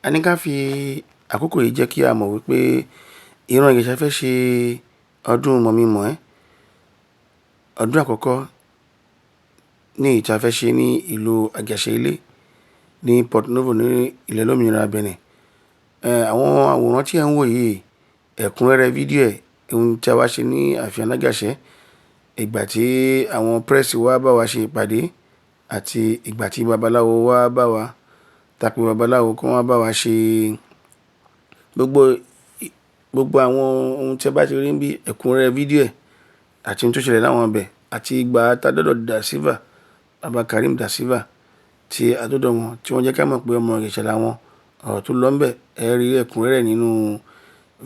A ní ká fi àkókò yìí jẹ́ kí a mọ̀ wípé ìran Ìjẹ̀ṣà fẹ́ ṣe ọdún mọ̀mí-mọ̀-ẹ́, ọdún àkọ́kọ́ ní èyí tí a fẹ́ ṣe ní ìlú Àjàṣẹ́ Ilé ní Port Novo ní ilẹ̀ olómìnira Benin. Àwọn àwòrán tí ẹ̀ ń wò yìí, ẹ̀kúnrẹ́rẹ́ fídíò ẹ̀, ohun tí a wá ṣe ní ààfin Alájàṣẹ́, ìgbà tí àwọn press wá bá wa ṣe ìpàdé àti ìgbà tí babaláwo wá bá wa, ta pé babaláwo kó wá bá wa ṣe gbogbo, gbogbo àwọn ohun tí ẹ bá ti rí níbí, ẹ̀kúnrẹ́rẹ́ fídíò ẹ̀ àti ohun tó ṣẹlẹ̀ láwọn ibẹ̀ àti ìgbà tá dọ́dọ̀ Da Silva, Baba Karim Da Silva tí a dọ́dọ̀ wọn, tí wọ́n jẹ́ ká mọ̀ pé ọmọ Ìjẹ̀ṣà làwọn, ọ̀rọ̀ tó lọ ńbẹ̀, ẹ rí ẹ̀kúnrẹ́rẹ́ nínú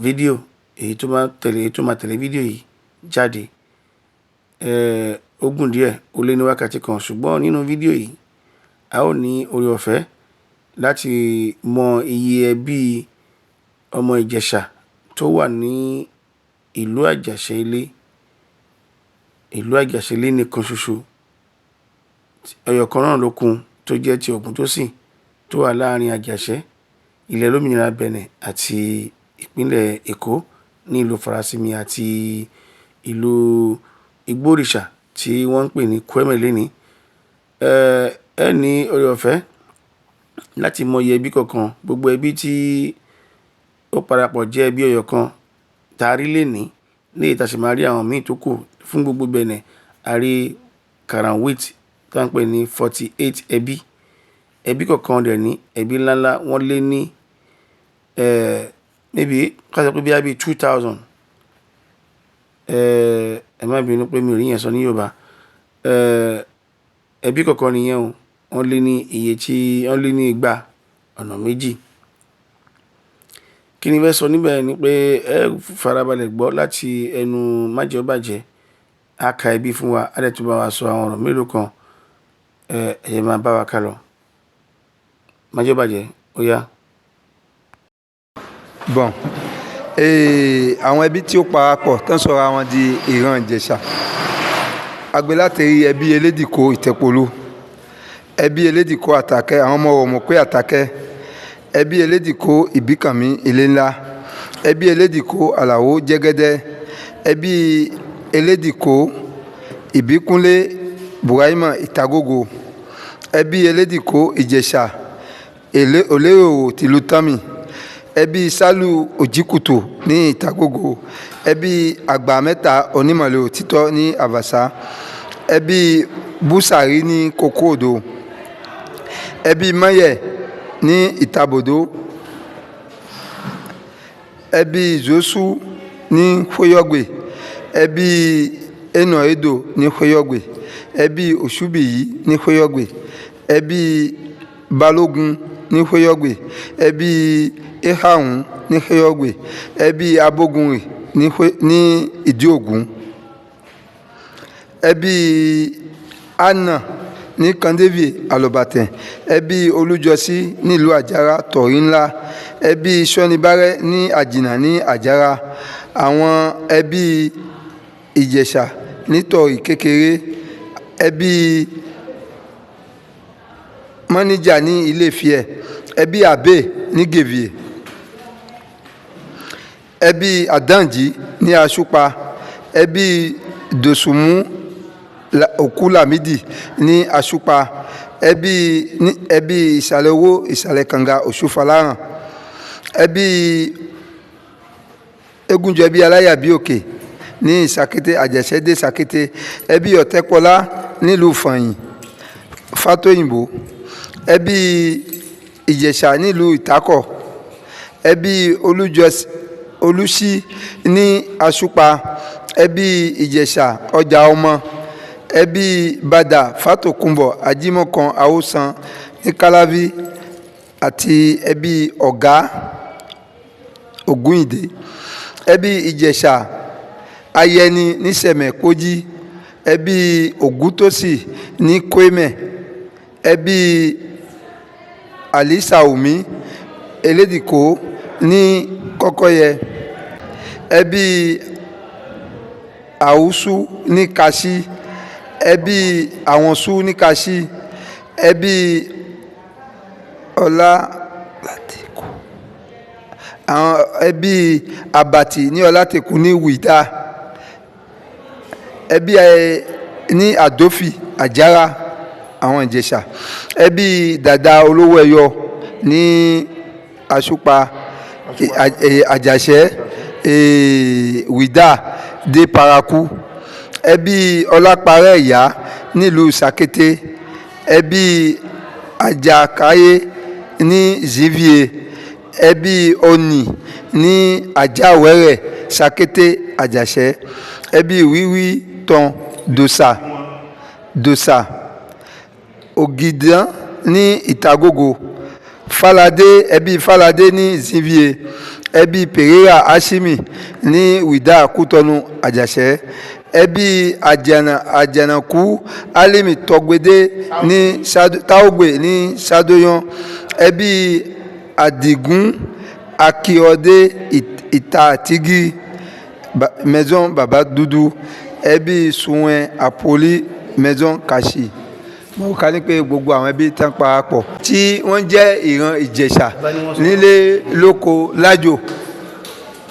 fídíò èyí tó máa tẹ̀lé, èyí tó máa tẹ̀lé fídíò yìí jáde. Ó gùn díẹ̀, ó lé ní wákàtí kan, ṣùgbọ́n nínú fídíò yìí, a ó ní oore ọ̀fẹ́ láti mọ iye ẹbí ọmọ Ìjẹ̀ṣà tó wà ní ìlú Àjàṣẹ́ Ilé, ìlú Àjàṣẹ́ Ilé nìkan ṣoṣo. Ẹyọ kan náà ló kún tó jẹ́ ti Ògúntósìn tó wà láàrin Àjàṣẹ́, ilẹ̀ olómìnira Benin àti ìpínlẹ̀ Èkó ní ìlú Farasinmi àti ìlú Igbó-Òrìṣà tí wọ́n ń pè ní Kweme lénìí. Ẹ ní oore ọ̀fẹ́ láti mọ iye ẹbí kọ̀ọ̀kan, gbogbo ẹbí tí ó parapọ̀ jẹ́ ẹbí ẹyọ kan tá a rí lénìí, ní èyí tá a sì máa rí àwọn míì tó kù fún gbogbo Benin. A rí Karanwit tí à ń pè ní 48 ẹbí. Ẹbí kọ̀ọ̀kan dẹ̀ ní ẹbí ńláńlá, wọ́n lé ní maybe ká sọ pé bóyá bí 2000. Ẹ má bínú pé mi ò rí yẹn sọ ní Yorùbá. Ẹbí kọ̀ọ̀kan nìyẹn o, wọ́n lé ní iye tí wọ́n lé ní igba ọ̀nà méjì. Kí ni mo fẹ́ sọ níbẹ̀ ni pé ẹ farabalẹ̀ gbọ́ láti ẹnu Májẹ̀ẹ́bàjẹ́, á ka ẹbí fún wa, á dẹ̀ tún bá wa sọ àwọn ọ̀rọ̀ mélòó kan. Ẹ máa bá wa ká lọ. Májẹ̀ẹ́bàjẹ́, ó yá. Bon, àwọn ẹbí tí ó parapọ̀ tán sọra wọn di ìran Ìjẹ̀ṣà. A gbé láti rí ẹbí Elédìkó Ìtẹ̀pọ̀lú, ẹbí Elédìkó Àtàkẹ́, àwọn ọmọ Ọ̀mọ̀pé Àtàkẹ́, ẹbí Elédìkó Ìbíkànmí Ilé Ńlá, ẹbí Elédìkó Àlàó Jẹ́gẹ́dẹ́, ẹbí Elédìkó Ìbíkúnlé Bùráímà Ìtàgógó, ẹbí Elédìkó Ìjẹ̀ṣà Oléròwò tìlú Tánmì, ẹbí Sálù Òjìkùtù ní Ìtàgógó, ẹbí Àgbà Mẹ́ta Onímọ̀lẹ̀ Òtítọ́ ní Àbàṣà, ẹbí Búsàrí ní Kókóòdó, ẹbí Mọ́yẹ̀ ní Ìtàbòdó, ẹbí Zósù ní Kóyọ̀gbè, ẹbí Ẹnàédò ní Kóyọ̀gbè, ẹbí Òṣùbìyí ní Kóyọ̀gbè, ẹbí Balógun ní Kóyọ̀gbè, ẹbí Éhàhùn ní Kóyọ̀gbè, ẹbí Abógunrìn ní Ìdí-Ògún, ẹbí Anna ní Kandévì Àlùbàtẹ̀, ẹbí Olújọsí nílùú Àjàrà Tọ̀rí Ńlá, ẹbí Sọ́nibárẹ́ ní Àjìnà ní Àjàrà, àwọn ẹbí Ìjẹ̀ṣà ní Tọ̀rí Kékeré, ẹbí Mọ́níjà ní Ilé-Ifẹ̀, ẹbí Àbẹ̀ ní Gèvìè, ẹbí Àdánjì ní Aṣúpa, ẹbí Dòsùnmú Òkú Lámìdí ní Aṣúpa, ẹbí ẹbí Ìsàlẹ̀ Owó Ìsàlẹ̀ Kànga Òṣùfàláràn, ẹbí Egúnjọbí Aláyàbíòkè ní Ìsàkété Àjàṣẹ́dé Sàkété, ẹbí Ọ̀tẹ́pọlá nílùú Fàyìn Fátóyìnbó, ẹbí Ìjẹ̀ṣà nílùú Ìtákọ̀, ẹbí Olúṣí ní Aṣúpa, ẹbí Ìjẹ̀ṣà Ọjà Ọmọ, ẹbí Bàdà Fátòkunbọ̀ Ajímọ̀kan Àwòsàn ní Kálábí àti ẹbí Ọ̀gá Ògúnyìndé, ẹbí Ìjẹ̀ṣà Ayẹni ní Sẹ̀mẹ̀kójí, ẹbí Ògúntósì ní Kwémẹ̀, ẹbí Àlísàòmí Elédìkó ní Kọ́kọ́yẹ, ẹbí Àwùsù ní Kaṣí, ẹbí Àwọ̀nsú ní Kaṣí, ẹbí Ọlá. Àwọn ẹbí Àbàtì ní Ọlátẹ̀kù ní Wìdá, ẹbí ní Àdófì Àjàrà, àwọn Ìjẹ̀ṣà. Ẹbí Dàda Olówó Ẹyọ ní Àṣùpà Àjàṣẹ́, Wìdá dé Paraku. Ẹbí Ọláparẹ́ Ìyá nílùú Sàkété. Ẹbí Àjàkáyé ní Zivie. Ẹbí Ọ̀nì ní Àjàwẹ́rẹ́, Sàkété, Àjàṣẹ́. Ẹbí Wíwí Tán Dòsà, Dòsà Ògìdán ní Ìtàgógó. Fáládé, ẹbí Fáládé ní Zivie. Ẹbí Pereira Hashimi ní Wìdá, Kútọ́nù, Àjàṣẹ́. Ẹbí Àjànà, Àjànàkú Alimi Tọgbédé ní Táógbè ní Sádóyán. Ẹbí Àdìgún Akíọdé, Ìta Àtìgí, Maison Baba Dúdú. Ẹbí Sunwẹ̀n Àpòlí, Maison Kashi. Mo kà ní pé gbogbo àwọn ẹbí tán parapọ̀ tí wọ́n jẹ́ ìran Ìjẹ̀ṣà nílé lóko lájò.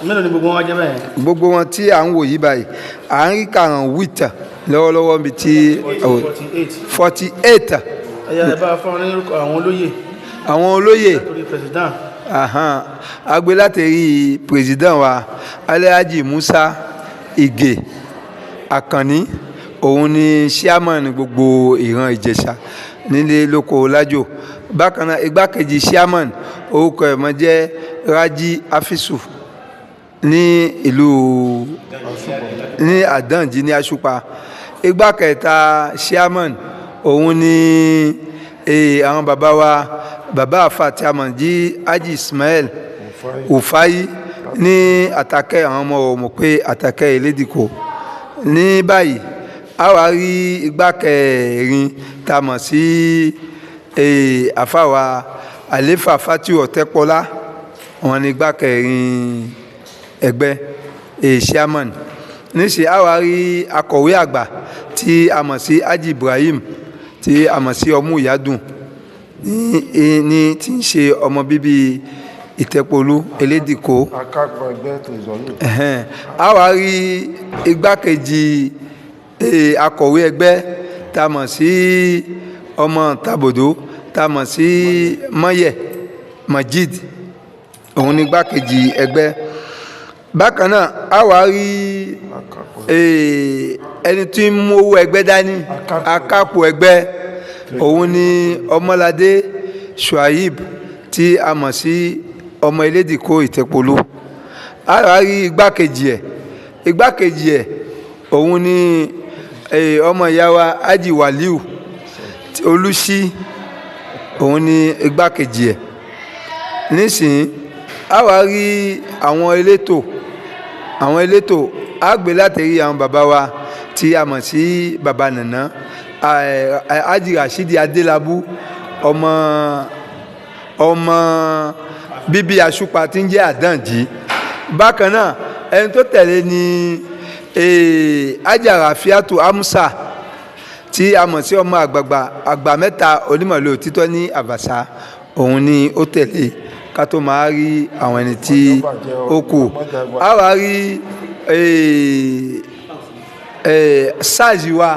Mélòó ni gbogbo wọn jẹ́ bẹ́ẹ̀? Gbogbo wọn tí à ń wò yí báyìí, à ń rí 48 lọ́wọ́lọ́wọ́ níbi tí 48. 48. Ẹ̀yà ẹ̀ bá fún wọn ní orúkọ àwọn olóyè. Àwọn olóyè. Látòrí president. Ahan. Agbe láti rí president wa, Alhaji Musa Ige Akànní, òun ni chairman gbogbo ìran Ìjẹ̀ṣà nílé lóko lájò. Bákan náà, igbákejì chairman, orúkọ ẹ̀ mọ́ jẹ́ Raji Afisu ní ìlú ní Àdánjí ní Àṣùpà. Igbákẹta chairman, òun ni àwọn bàbá wa, bàbá àfà tí a mọ̀ jí Haji Ismail Ufayi ní Àtàkẹ́, àwọn ọmọ ọmọ pé Àtàkẹ́ Elédìkò. Ní báyìí, a wá rí igbákẹrin tá a mọ̀ sí àfà wa Àléfà Fatiu Ọ̀tẹ́pọlá, wọn ní igbákẹrin ẹgbẹ́, chairman. Níṣẹ́ a wá rí akọ̀wé àgbà tí a mọ̀ sí Haji Ibrahim, tí a mọ̀ sí ọmú ìyádùn ní tí ń ṣe ọmọ bíbí Ìtẹ́polú Elédìkó. Akápò ẹgbẹ́ tó ìzọ́lù. Ẹ̀hẹ́n. A wá rí igbákejì akọ̀wé ẹgbẹ́ tá a mọ̀ sí ọmọ Tàbòdó, tá a mọ̀ sí Mọ́yẹ̀ Majid, òun ni igbákejì ẹgbẹ́. Bákan náà, a wá rí ẹni tí ń mú owó ẹgbẹ́ dání, akápò ẹgbẹ́, òun ni Ọmọládé Shuaib tí a mọ̀ sí ọmọ Elédìkó Ìtẹ́polú. A wá rí igbákejì ẹ̀, igbákejì ẹ̀, òun ni ọmọ ìyá wa Haji Waliu Olùsí, òun ni igbákejì ẹ̀. Nísìnyí, a wá rí àwọn elétò, àwọn elétò, a gbé láti rí àwọn bàbá wa tí a mọ̀ sí bàbá Nànà, Haji Rasidi Adélábù, ọmọ ọmọ bíbí Àṣùpà tí ń jẹ́ Àdánjí. Bákan náà, ẹni tó tẹ̀lé ni Haji Rafiatu Amusa tí a mọ̀ sí ọmọ àgbààgbà àgbà mẹ́ta onímọ̀lẹ́ òtítọ́ ní Àbàṣà, òun ni ó tẹ̀lé ká tó máa rí àwọn ẹni tí ó kù. A wá rí SARS wa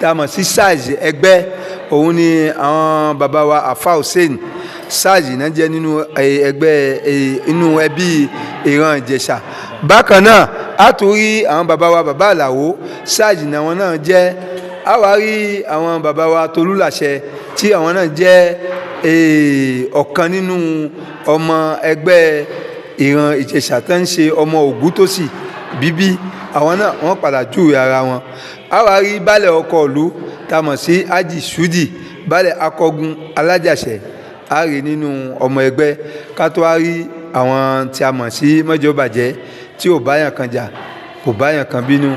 tá a mọ̀ sí SARS ẹgbẹ́, òun ni àwọn bàbá wa Afa Hussein, SARS náà jẹ́ nínú ẹgbẹ́, inú ẹbí ìran Ìjẹ̀ṣà. Bákan náà, a tún rí àwọn bàbá wa bàbá Àlàó, SARS náà wọn náà jẹ́. A wá rí àwọn bàbá wa Tolúlàṣẹ tí àwọn náà jẹ́ ọ̀kan nínú ọmọ ẹgbẹ́ ìran Ìjẹ̀ṣà tó ń ṣe ọmọ Ògúntósì bíbí, àwọn náà wọ́n padà júwe ara wọn. A wá rí baálẹ̀ ọkọ̀ ìlú tá a mọ̀ sí Haji Sudi, baálẹ̀ akọgun alájàṣẹ, a rí nínú ọmọ ẹgbẹ́. Ká tó wá rí àwọn tí a mọ̀ sí mọ́jọ́bàjẹ́ tí ò báyàn kan jà, kò báyàn kan bínú.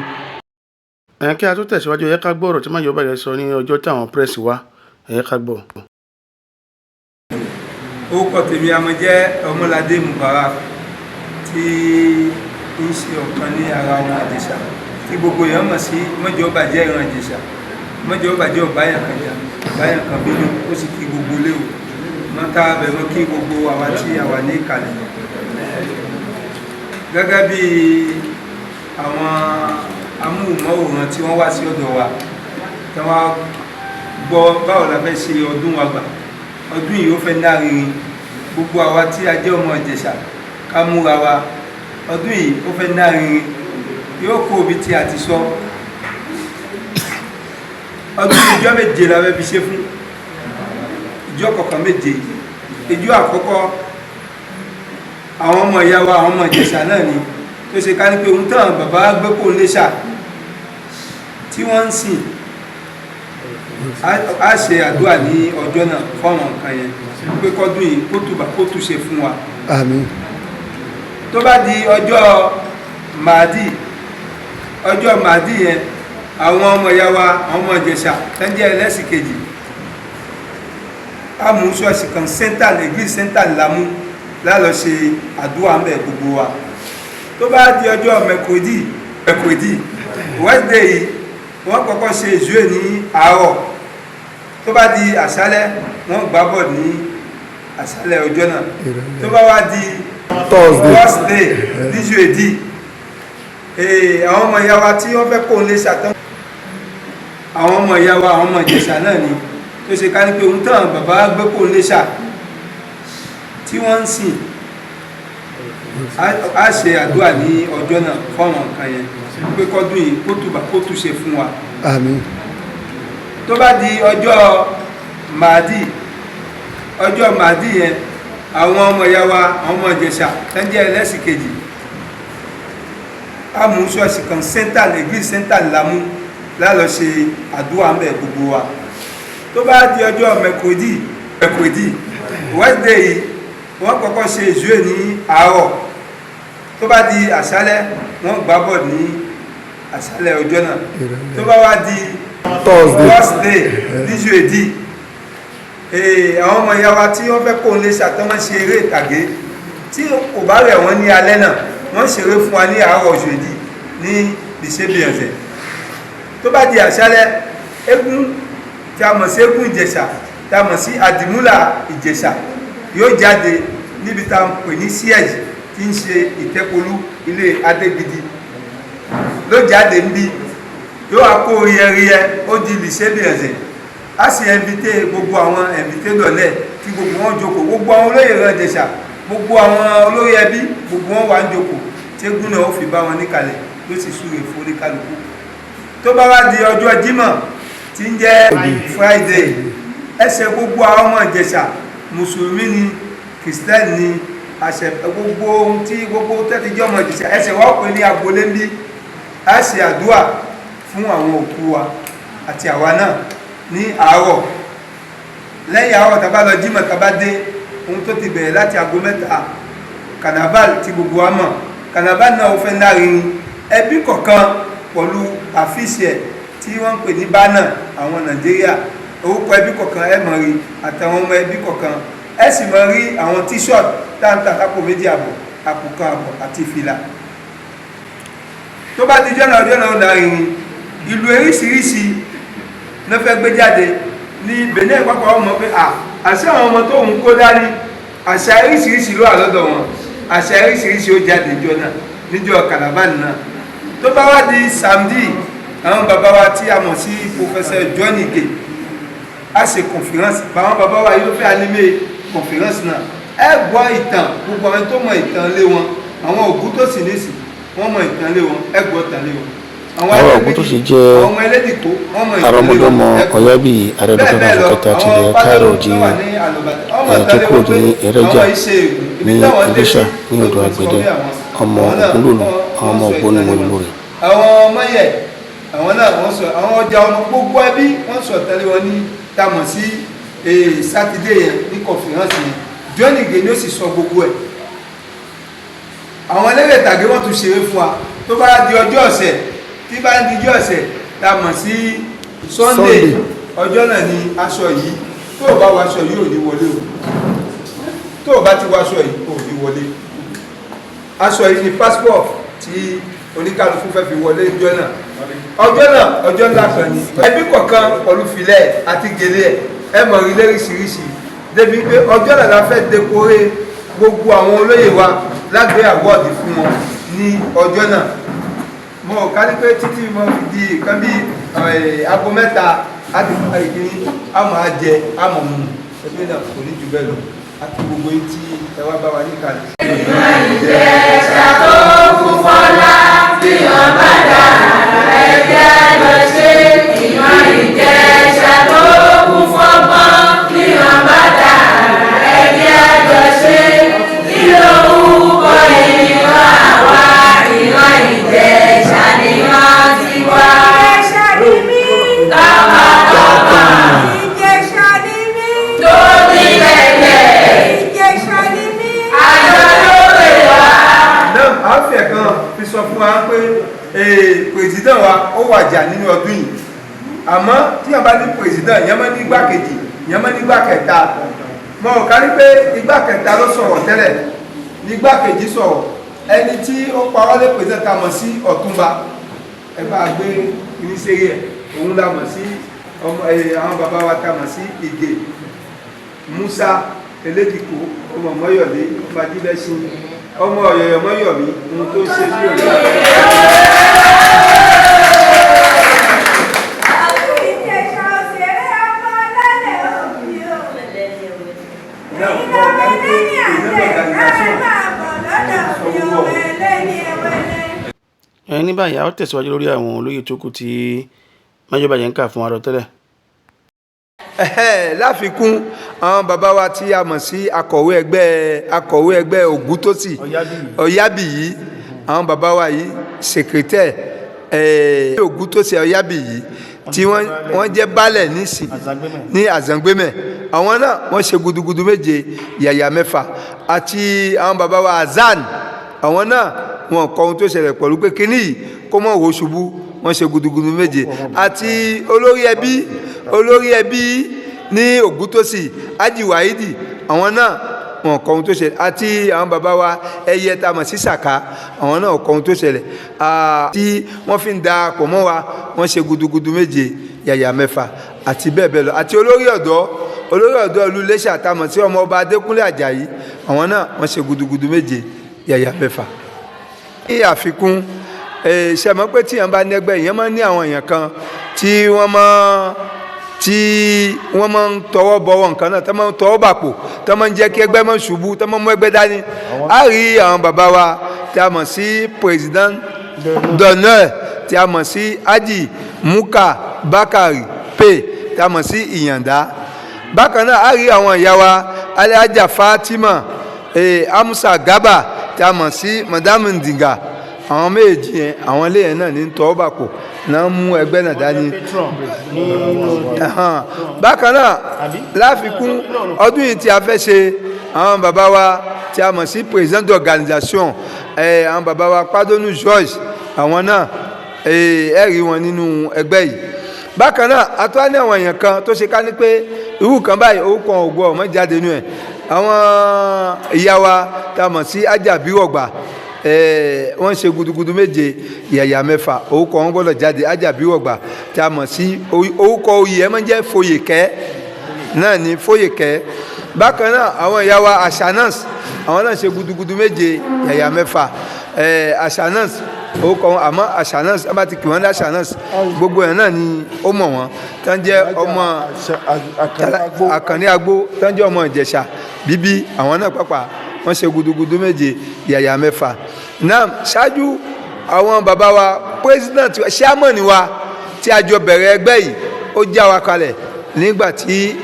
Ẹ̀ kí a tó tẹ̀síwájú, ẹ ká gbọ́ ọ̀rọ̀ tí Májọ̀bàjẹ́ sọ ní ọjọ́ táwọn press wá, ẹ ká gbọ́. Orúkọ tèmi a máa jẹ́ Ọmọládé Mubarak, tí ń ṣe ọ̀kan ní ara ọmọ Ìjẹ̀ṣà tí gbogbo èèyàn mọ̀ sí Mọ́jọ́bàjẹ́ ìran Ìjẹ̀ṣà. Mọ́jọ́bàjẹ́ ò báyàn kan jà, báyàn kan bínú, ó sì kí gbogbo léwu mọ́tà bẹ̀rẹ̀, kí gbogbo àwa tí a wà ní ìkàlẹ̀. Gẹ́gẹ́ bí àwọn amóhùnmáwòrán tí wọ́n wá sí ọ̀dọ̀ wa, tí wọ́n gbọ́ báwo la fẹ́ ṣe ọdún wa gbà. Ọdún yìí, ó fẹ́ nárinrin. Gbogbo àwa tí a jẹ́ ọmọ Ìjẹ̀ṣà, ká múra wa. Ọdún yìí, ó fẹ́ nárinrin, yóò kó ibi tí a ti sọ. Ọdún yìí, ìjọ 7 la fẹ́ fi ṣe fún ìjọ kọ̀ọ̀kan 7. Ìjọ àkọ́kọ́, àwọn ọmọ ìyá wa, àwọn ọmọ Ìjẹ̀ṣà náà ni, tó ṣe ká ní pé ohun tán bàbá gbé kó Iléṣà tí wọ́n ń sìn, á ṣe àdúrà ní ọjọ́ náà fáwọn nǹkan yẹn, pé kọ́dún yìí kó tùbà kó túṣe fún wa. Àmín. Tó bá di ọjọ́ mardi, ọjọ́ mardi yẹn, àwọn ọmọ ìyá wa, àwọn ọmọ Ìjẹ̀ṣà tó ń jẹ́ ẹlẹ́sìn kejì, á mú ṣọ́ọ̀ṣì kan, central, église central lámú lálọ́ ṣe àdúrà ń bẹ̀ gbogbo wa. Tó bá di ọjọ́ mercredi, Wednesday yìí, wọ́n kọ́kọ́ ṣe ìjúwe ní àárọ̀. Tó bá di àṣálẹ́, wọ́n gbá bọ̀ ní àṣálẹ́ ọjọ́ náà. Tó bá wá di Thursday. Thursday ní jeudi, àwọn ọmọ ìyá wa tí wọ́n fẹ́ kó lè ṣàtàn, àwọn ọmọ ìyá wa, àwọn ọmọ Ìjẹ̀ṣà náà ni, tó ṣe ká ní pé ohun tán bàbá gbé kó Iléṣà tí wọ́n ń sìn, á ṣe àdúrà ní ọjọ́ náà fáwọn nǹkan yẹn, pé kọ́dún yìí kó tùbà kó túṣe fún wa. Àmín. Tó bá di ọjọ́ mardi, ọjọ́ mardi yẹn, àwọn ọmọ ìyá wa, àwọn ọmọ Ìjẹ̀ṣà tó ń jẹ́ ẹlẹ́sìn kejì, á mú ṣọ́ọ̀ṣì kan, central, église central lámú lálọ́ ṣe àdúrà ń bẹ̀ gbogbo wa. Tó bá di ọjọ́ mercredi, Wednesday yìí, wọ́n kọ́kọ́ ṣe ìjúwe ní àárọ̀. Tó bá di àṣálẹ́, wọ́n gbá bọ̀ ní àṣálẹ́ ọjọ́ náà. Tó bá wá di Thursday. Thursday ní jeudi, àwọn ọmọ ìyá wa tí wọ́n fẹ́ kó lè ṣàtọ́, wọ́n ṣe eré ìtàgé. Tí kò bá rẹ̀ wọ́n ní alẹ́ náà, wọ́n ṣeré fún wa ní àárọ̀ jeudi ní lìṣẹ́bíọ̀sẹ̀. Tó bá di àṣálẹ́, eégún tí a mọ̀ sí eégún Ìjẹ̀ṣà, tí a mọ̀ sí Àdìmúlà Ìjẹ̀ṣà, yóò jáde níbi tá a ń pè ní siege, tí ń ṣe Ìtẹ́polú, ilé Adégbidi ló jáde níbí. Yóò wá kó ríẹríẹ, ó di lìṣẹ́bíọ̀sẹ̀. A sì invité gbogbo àwọn invité dọ̀lẹ́, tí gbogbo wọn jókòó, gbogbo àwọn olóyè ìran Ìjẹ̀ṣà, gbogbo àwọn olóyè ẹbí, gbogbo wọn wà ń jókòó, tí eégún náà ó fi bá wọn níkàlẹ̀, ló sì súre fún oníkálukú. Tó bá wá di ọjọ́ Jímọ̀ tí ń jẹ́ Friday, ẹsẹ̀ gbogbo àwọn ọmọ Ìjẹ̀ṣà, mùsùlùmí ni, kìrìsìtẹ́nì ni, àṣẹ gbogbo ohun tí gbogbo tẹ́tí jẹ́ ọmọ Ìjẹ̀ṣà, ẹsẹ̀ wa ó pè ní agboolé ń bí, a ṣe àdúà fún àwọn òkú wa àti àwa náà ní àárọ̀. Lẹ́yìn àárọ̀, tá bá lọ jímọ̀, tá bá dé, ohun tó ti bẹ̀rẹ̀ láti aago 3, carnival tí gbogbo wa mọ̀. Carnival náà, ó fẹ́ lárinrin. Ẹbí kọ̀ọ̀kan pẹ̀lú àfíìsì ẹ̀ tí wọ́n ń pè ní banner àwọn Nàìjíríà, orúkọ ẹbí kọ̀ọ̀kan ẹ mọ̀ rí, àtàwọn ọmọ ẹbí kọ̀ọ̀kan. Ẹ sì mọ̀ rí àwọn T-shirt táǹtà lápò 2.5, àpò 1.5 àti fìlà. Tó bá di jọ́nà, ọjọ́ náà ó lárinrin. Ìlú oríṣiríṣi ló fẹ́ gbé jáde ní Benin pápá. Wọn mọ̀ pé à àṣẹ àwọn ọmọ tó ń kó dání, àṣà oríṣiríṣi ló wà lọ́dọ̀ wọn. Àṣà oríṣiríṣi ó jáde níjọ́ náà, níjọ́ carnival náà. Tó bá wá di samedi, àwọn bàbá wa tí a mọ̀ sí Professor John Ige a ṣe conference. Báwọn bàbá wa yóò fẹ́ animer conference náà. Ẹ gbọ́ ìtàn gbogbo àwọn tó mọ ìtàn lé wọn, àwọn ògùn tó sì nísì, wọ́n mọ ìtàn lé wọn. Ẹ gbọ́ ìtàn lé wọn. Àwọn Ògúntòsí jẹ́ àwọn ẹlẹ́dìkó, wọ́n mọ ìtàn lé wọn. àrọ́mọdọ́mọ Ẹ gbọ́ Ọ̀yábíyì, Ààrẹ Ọ̀nà bẹ́ẹ̀ bẹ́ẹ̀ Kakanfò lọ. kẹta tilẹ̀ Àwọn Káàárọ̀ pátánù tó wà oòjíire ní Àlùbàtà, ọmọ tó ìtàn lé kúrò wọn ní pé Ẹrẹ́jà àwọn iṣẹ́ ègùn ibi ní táwọn dé Iléṣà sí ní ló odò ti Àgbẹ̀dẹ, kọ́ bí àwọn. ọmọ Àwọn náà Ògúnlòlù, wọ́n àwọn ọmọ sọ Ògbóni ìtàn lé wọn. Mọ̀lúrè. Àwọn ọmọ yẹ, àwọn náà wọ́n sọ àwọn ọjà ọmọ gbogbo ẹbí, wọ́n sọ tẹ́lẹ̀ wọn ní tamọ̀ sí sátidé yẹn ní conference yẹn. John Ige ni ó sì sọ gbogbo ẹ̀. Àwọn eléré ìtàgé, wọ́n tún ṣeré fún wa. Tó bá di ọjọ́ ọ̀sẹ̀, tí bá ń di ọjọ́ ọ̀sẹ̀ tá a mọ̀ sí Sunday, Sunday. Ọjọ́ náà ni aṣọ yìí. Tó o bá wọ aṣọ yìí, ò ní wọlé o. Tó o bá ti wọ aṣọ yìí, ò ní wọlé. Aṣọ yìí ni passport tí oníkálukú fẹ́ fi wọlé ọjọ́ náà. Ọjọ́ náà, ọjọ́ ńlá kan ni. Ẹbí kọ̀ọ̀kan pẹ̀lú filẹ̀ àti gèlè ẹ̀, ẹ mọ̀ rí lóríṣiríṣi, débi pé ọjọ́ náà la fẹ́ dékoré gbogbo àwọn olóyè wa lágbé award fún wọn. Ní ọjọ́ náà, mo ká ní pé títí mo fi di nǹkan bí aago 3 láti parí kínní, a máa jẹ, a máa mu. Ẹgbẹ́ náà kò ní jù bẹ́ẹ̀ lọ àti gbogbo yín tí ẹ wá bá wa níkàlẹ̀. Ìjẹ̀ṣà tó kún fọ́lá tí wọ́n bá dà ẹ̀jẹ̀ lọ ṣe. Ìran Ìjẹ̀ṣà tó kún fọ́gbọ́n tí wọ́n bá dà ẹ̀jẹ̀ lọ ṣe. Kí ló ń kọ ìran àwa? Ìran Ìjẹ̀ṣà ni wọ́n ti wá. Ìjẹ̀ṣà ni mí. Tọkàntọkàn. Ìjẹ̀ṣà ni mí. Tó ní kẹ̀kẹ́. Ìjẹ̀ṣà ni mí. Àjọ ló pè wá. Náà a fẹ́ kan fi sọ fún wa pé president wa ó wàjà nínú ọdún yìí, àmọ́ tí yàn bá ní president, yẹn máa ní igbákejì, yẹn máa ní igbákẹta. Mo ò kárí pé igbákẹta ló sọ̀rọ̀ tẹ́lẹ̀, ní igbákejì sọ̀rọ̀. Ẹni tí ó parọ́ lé president ta mọ̀ sí Ọ̀túnba, ẹ bá gbé irinṣẹ́ ẹ̀, òun la mọ̀ sí ọmọ àwọn bàbá wa ta mọ̀ sí Ìgè Musa Elédìkó, ọmọ Mọ́yọ̀lé, ọmọ Ajílẹ̀ṣin, ọmọ Ọ̀yọ̀yọ̀ Mọ́yọ̀mí, ohun tó ṣe ní òní. Ìjẹ̀ṣà òṣèré ọmọ ọlọ́lẹ̀ òbí o. Náà Èyí mo lọ́mọ ká ní pé ẹlẹ́ni president àjẹ́ ẹ organisation máa bọ̀ lọ́dọ̀ mi ọmọ ẹlẹ́ni ẹwẹ́lẹ́. Ẹ ní báyìí, a ó tẹ̀síwájú lórí àwọn olóyè tó kù tí Májọbàjẹ́ ń kà fún wa lọ tẹ́lẹ̀. Ẹhẹ́, láfikún, àwọn bàbá wa tí a mọ̀ sí akọ̀wé ẹgbẹ́ Ògúntósì Ọ̀yábìyí, àwọn bàbá wa yìí, secretary Ògúntósì Ọ̀yábìyí tí wọ́n jẹ́ baálẹ̀ nísìn ní Àzàngbémẹ̀, àwọn náà wọ́n ṣe gudugudu méje yàyà mẹ́fà. Àti àwọn bàbá wa Azan, àwọn náà wọn kọ ohun tó ṣẹlẹ̀ pẹ̀lú pé kínní yìí kó mọ̀ wò ṣubú, wọ́n ṣe gudugudu méje. Àti olórí ẹbí ní Ògúntósì, Ájì Wáídì, àwọn náà wọn kọ ohun tó ṣẹlẹ̀. Àti àwọn bàbá wa ẹyẹ tá a mọ̀ sí Sàká, àwọn náà kọ ohun tó ṣẹlẹ̀ tí wọ́n fi ń da pọ̀ mọ́ wa, wọ́n ṣe gudugudu méje yàyà mẹ́fà àti bẹ́ẹ̀ bẹ́ẹ̀ lọ. Àti olórí ọ̀dọ́ ìlú Iléṣà tá a mọ̀ sí ọmọ ọba Adékúnlé Àjàyí, àwọn náà wọ́n ṣe gudugudu méje yàyà mẹ́fà. Ní àfikún, ṣe mọ̀ pé tíyẹn bá nẹ́gbẹ́, ìyẹn máa ń ní àwọn èèyàn kan tí wọ́n máa ń tọwọ́ bọwọ́ nǹkan náà, tó máa ń tọwọ́ bàpò, tó máa ń jẹ́ kí ẹgbẹ́ máa ṣubú, tó máa ń mú ẹgbẹ́ dání. A rí àwọn bàbá wa tí a mọ̀ sí président d'honneur tí a mọ̀ sí Haji Muka Bakari P tí a mọ̀ sí Ìyàndá. Bákan náà, a rí àwọn ìyá wa Alhaja Fatima Amusa Gaba tí a mọ̀ sí Madame Ndinga. Àwọn méjì yẹn, àwọn ilé yẹn náà ní tọwọ́ bàpò náà mú ẹgbẹ́ náà dání. Bákan náà, láfikún, ọdún yìí tí a fẹ́ ṣe, àwọn bàbá wa tí a mọ̀ sí président d'organisation, àwọn bàbá wa Pádónú George, àwọn náà ẹ rí wọn nínú ẹgbẹ́ yìí. Bákan náà, a tún á ní àwọn èèyàn kan tó ṣe ká ní pé irú kan báyìí, orúkọ ògbó ọmọ jáde nínú ẹ̀. Àwọn ìyá wa tá a mọ̀ sí Ajábíwọ̀gbà, wọ́n ṣe gudugudu méje yàyà mẹ́fà, orúkọ wọn gbọ́dọ̀ jáde. Ajábíwọ̀gbà tí a mọ̀ sí orúkọ oyè ẹ̀ máa ń jẹ́ Foyèkẹ́ náà ní Foyèkẹ́. Bákan náà, àwọn ìyá wa Ashanas, àwọn náà ṣe gudugudu méje yàyà mẹ́fà. Ashanas orúkọ wọn, àmọ́ Ashanas ẹ bá ti kì wọ́n ní Ashanas, gbogbo ẹ̀ náà ni ó mọ̀ wọ́n tán jẹ́ ọmọ Àkànní Agbó, tán jẹ́ ọmọ Ìjẹ̀ṣà bíbí. Àwọn náà pàpà wọ́n ṣe gudugudu méje yàyà mẹ́fà náà. Ṣáájú, àwọn bàbá wa president, chairman wa tí a jọ bẹ̀rẹ̀ ẹgbẹ́ yìí, ó já wa kalẹ̀ nígbà tí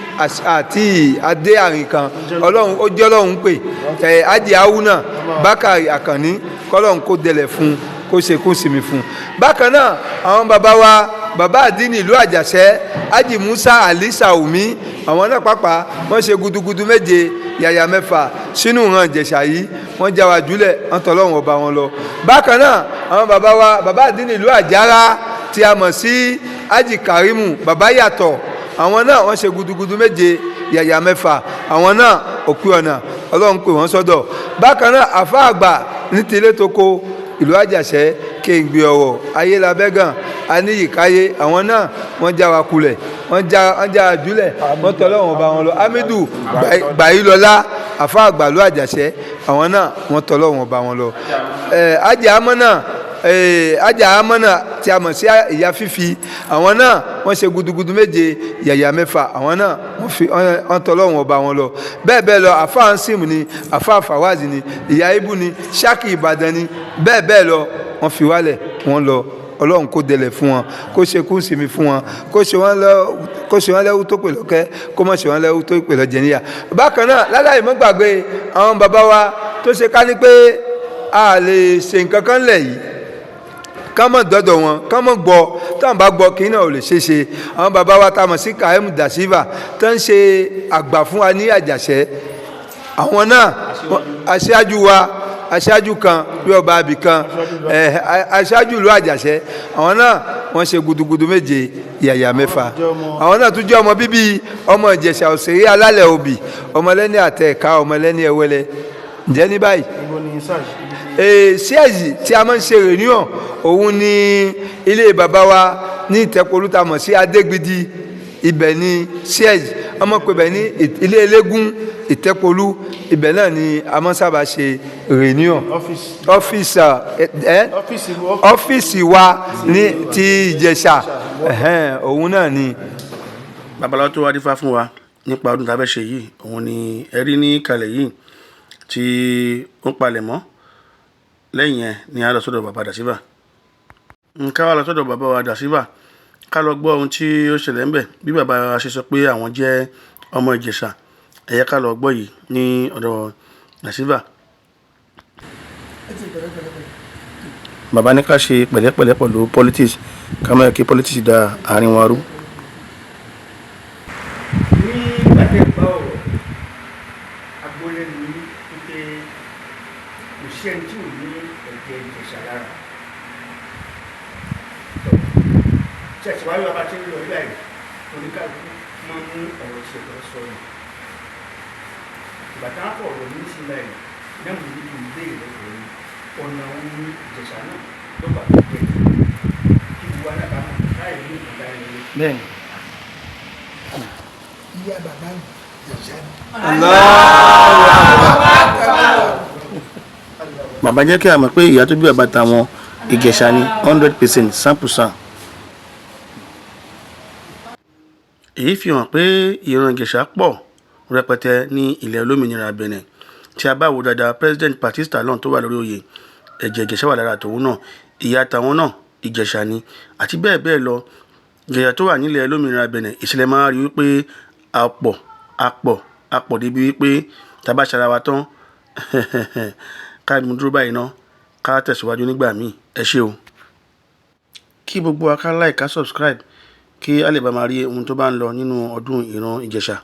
àti adé àrìn kan, Ọlọ́run ó jẹ́ Ọlọ́run pè ẹ̀ Ájì Awúnà Bákàrí Àkànní, kọ́lọ́run kó dẹlẹ̀ fún un, kó ṣe kó sinmi fún un. Bákan náà, àwọn bàbá wa, bàbá àdínì ìlú Àjàṣẹ́, Ájì Musa Ali Sàwùmí, àwọn náà pàpà wọ́n ṣe gudugudu méje yàyà mẹ́fà sínú ìran Ìjẹ̀ṣà yìí. Wọ́n já wa jùlẹ̀, wọ́n tọ́lọ́run ọba wọn lọ. Bákan náà, àwọn bàbá wa, bàbá àdínì ìlú Àjàrà tí a mọ̀ sí Ájì Karimu Bàbá Yàtọ̀, àwọn náà wọ́n ṣe gudugudu méje yàyà mẹ́fà. Àwọn náà òkú ọ̀nà, Ọlọ́run pè wọ́n sọ́dọ̀. Bákan náà, àfa àgbà ní tilé toko ìlú Àjàṣẹ́, Kéǹgbé ọ̀rọ̀ Ayélabẹ́gàn Aníyìkáyé, àwọn náà wọ́n já wa kulẹ̀, wọ́n já wa jùlẹ̀, wọ́n tọ́lọ́wọ́n bá wọn lọ. Hamidu Gbàyílọ́lá, àfa àgbàlú Àjàṣẹ́, àwọn náà wọ́n tọ́ lọ́wọ́n ọba wọn lọ. Ajá amọ́ náà, ajá amọ́ náà tí a mọ̀ sí ìyá fífi, àwọn náà wọ́n ṣe gudugudu 7 yàyà 6, àwọn náà wọ́n tọ́ lọ́wọ́n ọba wọn lọ. Bẹ́ẹ̀ bẹ́ẹ̀ lọ, àfa ansim ni, àfa fàwáàzì ni, ìyá ibu ni, Ṣákì Ìbàdàn ni, bẹ́ẹ̀ bẹ́ẹ̀ lọ, wọ́n fi wálẹ̀ wọ́n lọ. Ọlọ́run kó dẹlẹ̀ fún wọn, kó ṣe kú sinmi fún wọn, kó ṣe wọ́n lẹ́wú tó pè lọ́kẹ́, kó má ṣe wọ́n lẹ́wú tó pè lọ́jẹ̀ níyà. Bákan náà, láláì mọ́ gbàgbé àwọn bàbá wa tó ṣe ká ní pé a lè ṣe nǹkan kan lẹ̀ yìí, ká mọ̀ dọ́dọ̀ wọn, ká mọ̀ gbọ́, táwọn bá gbọ́ kí náà ò lè ṣe ṣe. Àwọn bàbá wa tá a mọ̀ sí Karim Da Silva tó ń ṣe àgbà fún wa ní Àjàṣẹ́, àwọn náà aṣáájú wa, aṣáájú kan bí ọba abì kan, aṣáájú ìlú Àjàṣẹ́, àwọn náà wọ́n ṣe gudugudu 7 yàyà 6. Àwọn náà tún jẹ́ ọmọ bíbí ọmọ Ìjẹ̀ṣà òṣèré alálẹ̀ òbí, ọmọlẹ́ni àtẹ̀ká, ọmọlẹ́ni ẹ̀wẹ́lẹ́. Ǹjẹ́ ní báyìí ṣíẹ̀sì tí a máa ń ṣe reunion, òun ni ilé bàbá wa ní Ìtẹ́polú tá a mọ̀ sí Adégbìdì, ibẹ̀ ni ṣíẹ̀sì ọmọ pé bẹ̀ ní ilé eléégún Ìtẹ́polú, ibẹ̀ náà ni a máa ń sábà ṣe reunion. Ọ́fíìsì wa ní ti Ìjẹ̀ṣà, òun náà ni. Babaláwo tó wá dífá fún wa nípa ọdún tá a fẹ́ ṣe yìí, òun ni ẹ rí ní kalẹ̀ yìí tí ó ń palẹ̀ mọ́. Lẹ́yìn yẹn ni a lọ sọ́dọ̀ bàbá Da Silva. Ká wá lọ sọ́dọ̀ bàbá wa Da Silva, ká lọ gbọ́ ohun tí ó ṣẹlẹ̀ ńbẹ̀, bí bàbá wa ṣe sọ pé àwọn jẹ́ ọmọ Ìjẹ̀ṣà. Ẹ jẹ́ ká lọ gbọ́ yìí ní ọ̀dọ̀ Da Silva. Bàbá ní ká ṣe pẹ̀lẹ́pẹ̀lẹ́ pẹ̀lú politics, ká má yẹ kí politics da àárín wa rú. Nígbà tí ẹ gbọ́ ọ̀rọ̀ agboolé ní wípé kò sí ẹni tí ò ní ẹ̀jẹ̀ Ìjẹ̀ṣà lára. Tí ẹ ti wáyé ọba tí ń lọ nígbà yìí, oníkálukú máa ń mú ọ̀rọ̀ tí ẹ̀kọ́ sọ ni. Ìgbà tá a fọ̀ ọ̀rọ̀ ní sí báyìí, náà mo ní kí n béèrè lọ́wọ́ yín, ọ̀nà òun ní Ìjẹ̀ṣà náà ló bá tó jẹ́ kí gbogbo alábàámọ̀ láì ní ìgbà yẹn. Bẹ́ẹ̀ni. Ìyá bàbá mi Ìjẹ̀ṣà ni. Bàbá jẹ́ kí a mọ̀ pé ìyá tó bí bàbá tàwọn Ìjẹ̀ṣà ni 100% 100%. Èyí fi hàn pé ìran Ìjẹ̀ṣà pọ̀ rẹpẹtẹ ní ilẹ̀ olómìnira Benin. Tí a bá wo dáadáa, President Patrice Talon tó wà lórí oyè, ẹ̀jẹ̀ Ìjẹ̀ṣà wà lára tòun náà, ìyá tàwọn náà Ìjẹ̀ṣà ni, àti bẹ́ẹ̀ bẹ́ẹ̀ lọ. Ìjẹ̀ṣà tó wà nílẹ̀ olómìnira Benin, ìṣẹ̀lẹ̀ máa rí wípé a pọ̀, a pọ̀, a pọ̀ débi wípé tá a bá ṣara wa tán, ká mú dúró báyìí ná, ká tẹ̀síwájú nígbà míì. Ẹ ṣé o. Kí gbogbo wa ká like, ká subscribe, kí a lè bá máa rí ohun tó bá ń lọ nínú ọdún ìran Ìjẹ̀ṣà.